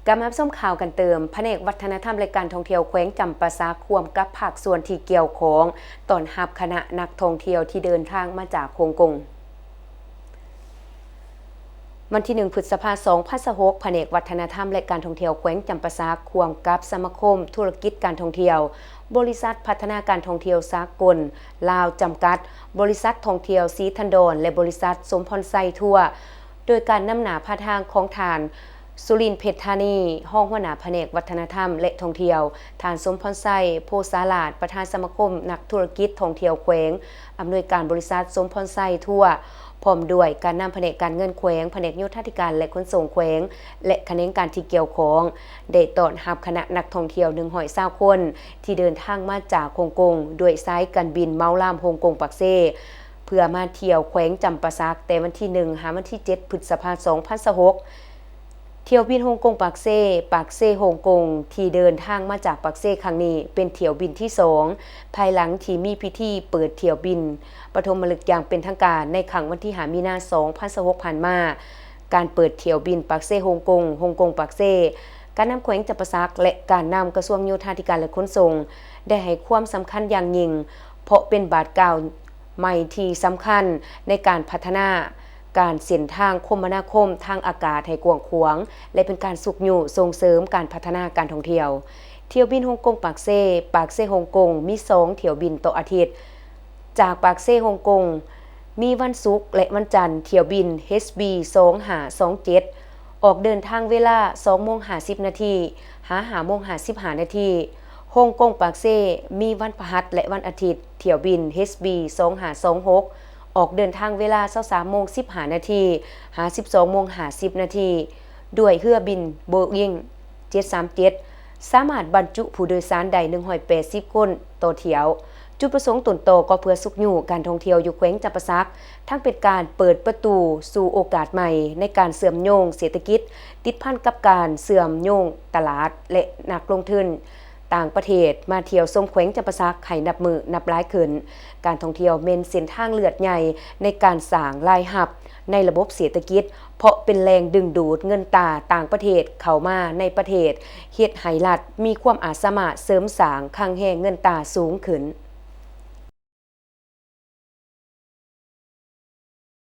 ກັບມາຮັບຊົມຂ່າວກັນເຕີມ. ພະແນກວັດທະນະທຳ ແລະ ການທ່ອງທ່ຽວແຂວງຈຳປາສັກ ຮ່ວມກັບພາກສ່ວນທີ່ກ່ຽວຂ້ອງ ຕ້ອນຮັບຄະນະນັກທ່ອງທ່ຽວທີ່ເດີນທາງມາຈາກຮົງກົງ. ວັນທີໜຶ່ງ ພຶດສະພາ ສອງພັນຊາວຫົກ ພະແນກວັດທະນະທຳ ແລະ ການທ່ອງທ່ຽວແຂວງຈຳປາສັກ ຮ່ວມກັບສະມາຄົມທຸລະກິດການທ່ອງທ່ຽວ, ບໍລິສັດພັດທະນາການທ່ອງທ່ຽວສາກົນລາວຈຳກັດ, ບໍລິສັດທ່ອງທ່ຽວສີທັນດອນ ແລະ ບໍລິສັດສົມພອນໄຊທົວ ໂດຍການນຳໜ້າພາທາງຂອງທ່ານ ສຸລິນ ເພັດທານີ ຮອງຫົວໜ້າພະແນກວັດທະນະທຳ ແລະ ທ່ອງທ່ຽວ, ທ່ານ ສົມພອນໄຊ ໂພສາລາດ ປະທານສະມາຄົມນັກທຸລະກິດທ່ອງທ່ຽວແຂວງ, ອຳນວຍການບໍລິສັດສົມພອນໄຊທົວ ພ້ອມດ້ວຍການນຳພະແນກການເງິນແຂວງ, ພະແນກໂຍທາທິການ ແລະ ຂົນສົ່ງແຂວງ ແລະ ຂະແໜງການທີ່ກ່ຽວຂ້ອງ ໄດ້ຕ້ອນຮັບຄະນະນັກທ່ອງທ່ຽວ ໜຶ່ງຮ້ອຍຊາວຄົນ ທີ່ເດີນທາງມາຈາກຮົງກົງ ດ້ວຍສາຍການບິນເໝົາລຳຮົງກົງ-ປາກເຊ ເພື່ອມາທ່ຽວແຂວງຈຳປາສັກ ແຕ່ວັນທີໜຶ່ງ ຫາວັນທີເຈັດ ພຶດສະພາ ສອງພັນຊາວຫົກ. ຖ້ຽວບິນຮົງກົງ-ປາກເຊ, ປາກເຊ-ຮົງກົງ ທີ່ເດີນທາງມາຈາກປາກເຊຄັ້ງນີ້ ເປັນຖ້ຽວບິນທີສອງ ພາຍຫຼັງທີ່ມີພິທີເປີດຖ້ຽວບິນປະຖົມມະລຶກຢ່າງເປັນທາງການ ໃນຄ່ຳວັນທີຫ້າ ມີນາ ສອງພັນຊາວຫົກ ຜ່ານມາ. ການເປີດຖ້ຽວບິນປາກເຊ-ຮົງກົງ, ຮົງກົງ-ປາກເຊ, ການນຳແຂວງຈຳປາສັກ ແລະ ການນຳກະຊວງໂຍທາທິການ ແລະ ຂົນສົ່ງ ໄດ້ໃຫ້ຄວາມສຳຄັນຢ່າງຍິ່ງ ເພາະເປັນບາດກ້າວ ໃໝ່ທີ່ສຳຄັນໃນການພັດທະນາການເສັ້ນທາງຄົມມະນາຄົມທາງອາກາດໃຫ້ກວ້າງຂວາງ ແລະ ເປັນການຊຸກຍູ້ສົ່ງເສີມການພັດທະນາການທ່ອງທ່ຽວ. ຖ້ຽວບິນຮົງກົງ-ປາກເຊ, ປາກເຊ-ຮົງກົງ ມີສອງຖ້ຽວບິນຕໍ່ອາທິດ. ຈາກປາກເຊ-ຮົງກົງ ມີວັນສຸກ ແລະ ວັນຈັນ ຖ້ຽວບິນ ເອສບີ ສອງຫ້າສອງເຈັດ ອອກເດີນທາງເວລາ ສອງໂມງຫ້າສິບນາທີ ຫາ ຫ້າໂມງຫ້າສິບຫ້ານາທີ. ຮົງກົງ-ປາກເຊ ມີວັນພະຫັດ ແລະ ວັນອາທິດ ຖ້ຽວບິນ ເອສບີ ສອງຫ້າສອງຫົກ ອອກເດີນທາງເວລາ ຊາວສາມໂມງສິບຫ້ານາທີ ຫາ ສິບສອງໂມງຫ້າສິບນາທີ ດ້ວຍເຮືອບິນໂບອິງ ເຈັດສາມເຈັດ ສາມາດບັນຈຸຜູ້ໂດຍສານໄດ້ ໜຶ່ງຮ້ອຍແປດສິບຄົນຕໍ່ຖ້ຽວ. ຈຸດປະສົງຕົ້ນຕໍກໍເພື່ອຊຸກຍູ້ການທ່ອງທ່ຽວຢູ່ແຂວງຈຳປາສັກ, ທັງເປັນການເປີດປະຕູສູ່ໂອກາດໃໝ່ໃນການເຊື່ອມໂຍງເສດຖະກິດ, ຕິດພັນກັບການເຊື່ອມໂຍງຕະຫຼາດ ແລະ ນັກລົງທຶນຕ່າງປະເທດມາທ່ຽວຊົມແຂວງຈຳປາສັກໃຫ້ນັບມື້ນັບຫຼາຍຂຶ້ນ. ການທ່ອງທ່ຽວແມ່ນເສັ້ນທາງເລືອດໃຫຍ່ໃນການສ້າງລາຍຮັບໃນລະບົບເສດຖະກິດ, ເພາະເປັນແຫຼ່ງດຶງດູດເງິນຕາຕ່າງປະເທດເຂົ້າມາໃນປະເທດ, ເຮັດໃຫ້ລັດມີຄວາມອາດສາມາດເສີມສ້າງຄັງແຮງເງິນຕາສູງຂຶ້ນ.